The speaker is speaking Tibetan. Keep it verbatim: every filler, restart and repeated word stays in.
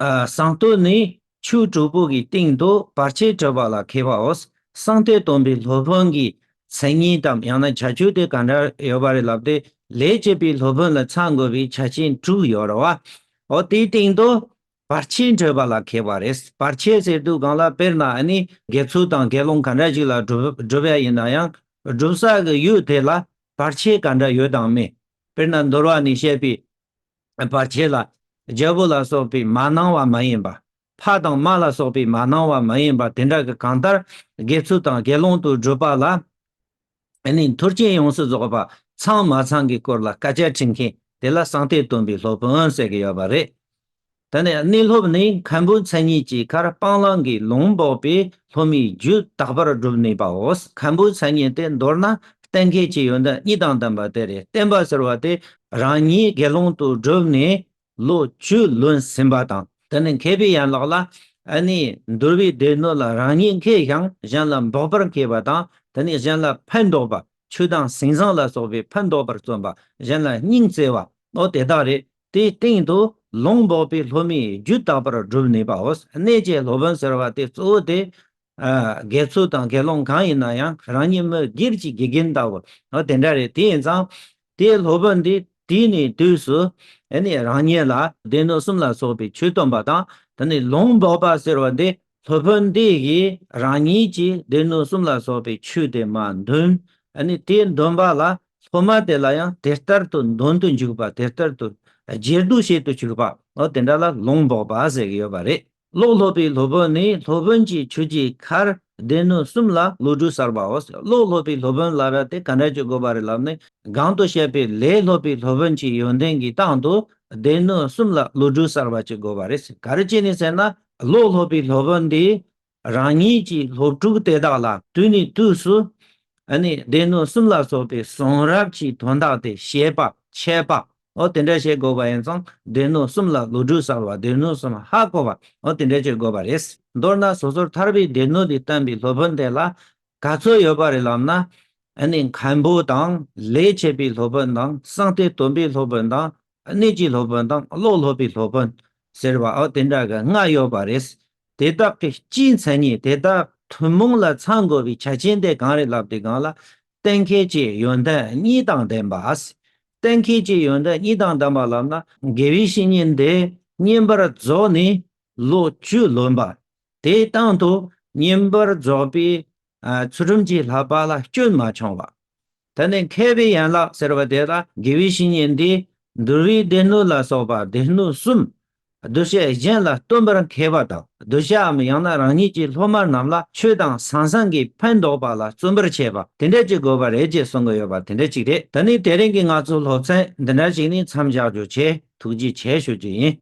ཨ་གསང་སྟོད་ནས་ཆོས་དྲུག་པོ་གི་སྟེང་དུ་བར་ཆད་གྲོལ་བ་ལ་མཁས་པའོ། གསང་སྟེ་སྟོན་པའི་སློབ་དཔོན་གྱི་མཚན་ཉིད་དམ་ཡང་ན་ཁྱད་ཆོས་དེ་ག་འདྲ་ཡོད་པ་རེད་ལབ་སྟེ། ལས་བྱེད་པའི་སློབ་དཔོན་ལ་ཚང་དགོས་པའི་ཆ་རྐྱེན་དྲུག་ཡོད་རེད་བ། འོ་དེའི་སྟེང་དུ་བར་ཆད་གྲོལ་བ་ལ་མཁས་པ་རེད། བར་ཆད་ཟེར་དུས་སྒང་ལ་དཔེར་ན་ཨ་ནི་དགེ་ཚུལ་དང་དགེ་སློང་ག་འདྲ་ཞིག་ལ་སྒྲུབ་སྒྲུབ་ཡ་ཡིན་ན་ཡང་སྒྲུབ་ས་གི་ཡུལ་དེ་ལ་བར་ཆད་ག་འདྲ་ཡོད་དང་མེད། དཔེར་ན་འདུལ་བ་ནས་བཤད་པའི་བར་ཆད་ལ་རྒྱལ་པོ་ལ་སོགས་པས་མ་གནང་བ་མ་ཡིན་པ། ཕ་དང་མ་ལ་སོགས་པས་མ་གནང་བ་མ་ཡིན་པ་དེ་འདྲ་གི་གང་ལྟར་དགེ་ཚུལ་དང་དགེ་སློང་དུ་སྒྲུབ་པ་ལ་ཨ་ནི་མཐུན་རྐྱེན་ཡོངས་སུ་རྫོགས་པ་ཚང་མ་ཚང་གི་སྐོར་ལ་སྐད་ཆ་དྲིས་མཁན་དེ་ལ་གསང་སྟེ་སྟོན་པའི་སློབ་དཔོན་ཟེར་གྱི་ཡོད་པ་རེད། ད་ནི་གནས་སློབ་ནི་མཁན་པོའི་མཚན་ཉིད་ཀྱི་ཁར་སྤང་བླང་གི་ལུང་འབོགས་པའི་སློབ་མའི་རྒྱུད་དག་པར་བསྒྲུབས་ནུས་པའོ། མཁན་པོའི་མཚན་ཉིད་དེ་མདོར་ན་གཏན་འཁེལ་གྱི་ཡོན་ཏན་གཉིས་དང་ལྡན་པ་དེ་རེད། བསྟན་པ་ཟེར་བ་དེ་རང་ཉིད་དགེ་སློང་དུ་བསྒྲུབས་ནས་ལོ་བཅུ་ལོན་ཟིན་པ་དང་། དེ་ནི་མཁས་པའི་ཡན་ལག་ལ་ཨ་ནི་འདུལ་བའི་སྡེ་སྣོད་ལ་རང་ཉིད་མཁས་ཤིང་གཞན་ལ་འབོགས་པར་མཁས་པ་དང་། དེ་ནི་གཞན་ལ་ཕན་འདོགས་པ། ཆོས་དང་སེམས་བཟང་ལ་སོགས་པའི་ཕན་འདོགས་པར་བརྩོན་པ། གཞན་ལ་སྙིང་བརྩེ་བ། འོ་དེ་དག་རེད། དེའི་སྟེང་དུ་ལུང་འབོགས་པའི་སློབ་མའི་རྒྱུད་དག་པར་བསྒྲུབས་ནུས་པའོ། གནས་ཀྱི་སློབ་དཔོན་ཟེར་བ་དེ་གཙོ་བོ་དེ་ཨ་དགེ་ཚུལ་དང་དགེ་སློང་གང་ཡིན་ན་ཡང་རང་ཉིད་མི་སྒེར་གྱི་དགེ་རྒན་ལྟ་བུ། འོ་དེ་འདྲ་རེད། དེ་ཡིན་ཙང་དེའི་སློབ་དཔོན་དེ་དུས་ནས་དུས་སུ་ཨ་ནི་རང་ཉིད་ལ་སྡེ་སྣོད་གསུམ་ལ་སོགས་པའི་ཆོས་སྟོན་པ་དང་། དེ་ནས་ལུང་འབོགས་པ་ཟེར་བ་དེ་སློབ་དཔོན་དེ་ཡིས་རང་ཉིད་ཀྱིས་སྡེ་སྣོད་གསུམ་ལ་སོགས་པའི་ཆོས་དེ་མར་འདོན། ཨ་ནི་དེ་འདོན་པ་ལ་སློབ་མ་དེ་ལ་ཡང་དེ་ལྟར་དུ་འདོན་དུ་འཇུག་པ། དེ་ལྟར་དུ་རྗེས་ཟློས་བྱེད་དུ་བཅུག་པ། འོ་དེ་འདྲ་ལ་ལུང་འབོགས་པ་ཟེར་གྱི་ཡོད་པ་རེད། བློ་སློབ་པའི་སློབ་དཔོན་ནི་སློབ་དཔོན་གྱི་ཆོས་ཀྱི་ཁར་སྡེ་སྣོད་གསུམ་ལ་བློ་གྲོས་གསར་པའོ། བློ་སློབ་པའི་སློབ་དཔོན་ལབ་ཡ་དེ་ག་འདྲ་ཅིག་དགོས་པ་རེད་ལབ་ནས། གོང་དུ་བཤད་པའི་ལས་སློབ་པའི་སློབ་དཔོན་གྱི་ཡོན་ཏན་གྱི་སྟེང་དུ་སྡེ་སྣོད་གསུམ་ལ་བློ་གྲོས་གསར་པ་ཅིག་དགོས་པ་རེད། ག་རེ་བྱས་ནས་ཟེར་ན། བློ་སློབ་པའི་སློབ་དཔོན་འདིས་རང་ཉིད་ཀྱི་སློབ་ཕྲུག་དེ་དག་ལ་དུས་ནས་དུས་སུ་ཨ་ནི་སྡེ་སྣོད་གསུམ་ལ་སོགས་པའི་གསུང་རབ་ཀྱི་དོན་དག་དེ་ཤེས་པ། འཆད་པ། འོ་དེ་འདྲ་བྱེད་དགོས་པ་ཡིན་ཙང་སྡེ་སྣོད་གསུམ་ལ་བློ་གྲོས་གསར་བ། སྡེ་སྣོད་གསུམ་ཧ་གོ་བ། འོ་དེ་འདྲ་བྱེད་དགོས་པ་རེད། མདོར་ན་སོ་སོར་ཐར་པའི་སྡེ་སྣོད་དེ་བསྟན་པའི་སློབ་དཔོན་དེ་ལ་ག་ཚོད་ཡོད་པ་རེད་ལབ་ན། ཨ་ནི་མཁན་པོ་དང་། ལས་བྱེད་པའི་སློབ་དཔོན་དང་། གསང་སྟེ་སྟོན་པའི་སློབ་དཔོན་དང་། གནས་ཀྱི་སློབ་དཔོན་དང་། བློ་སློབ་པའི་སློབ་དཔོན་ཟེར་བ། འོ་དེ་འདྲ་གི་ལྔ་ཡོད་པ་རེད། དེ་དག་གི་སྤྱིའི་མཚན་ཉིད། དེ་དག་ཐུན་མོང་ལ་ཚང་དགོས་པའི་ཆ་རྐྱེན་དེ་གང་རེད་ལབ་དུས་སྒང་ལ། གཏན་འཁེལ་གྱི་ཡོན་ཏན་གཉིས་དང་ལྡན་པ། གཏན་འཁེལ་གྱི་ཡོན་ཏན་གཉིས་དང་ལྡན་པ་ལབ་ན། དགེ་བའི་བཤེས་གཉེན་དེ་བསྙེན་པར་རྫོགས་ནས་ལོ་བཅུ་ལོན་པ། དེའི་སྟེང་དུ་བསྙེན་པར་རྫོགས་པའི་ཨ་ཚུལ་ཁྲིམས་ཀྱི་བསླབ་པ་ལ་སྐྱོན་མ་བྱུང་བ། དེ་ནས་མཁས་པའི་ཡན་ལག་ཟེར་བ་དེ་ལ་དགེ་བའི་བཤེས་གཉེན་འདིས་འདུལ་བའི་སྡེ་སྣོད་ལ་སོགས་པ་སྡེ་སྣོད་གསུམ། གདུལ་བྱ་གཞན་ལ་སྟོན་པར་མཁས་པ་དང་། གདུལ་བྱའམ་ཡང་ན་རང་ཉིད་ཀྱི་སློབ་མ་རྣམས་ལ་ཆོས་དང་ཟང་ཟིང་གི་ཕན་འདོགས་པ་ལ་བརྩོན་པར་བྱེད་པ། དེ་འདྲ་ཅིག་དགོས་པ་རེད་ཅེས་གསུང་གི་ཡོད་པ་དེ་འདྲ་ཅིག་རེད། ད་ནི་དེ་རིང་གི་ང་ཚོའི་སློབ་ཚན་འདི་འདྲ་ཞིག་ནས་མཚམས་བཞག་རྒྱུ་བྱས། ཐུགས་རྗེ་ཆེ་ཞུ་རྒྱུ་ཡིན།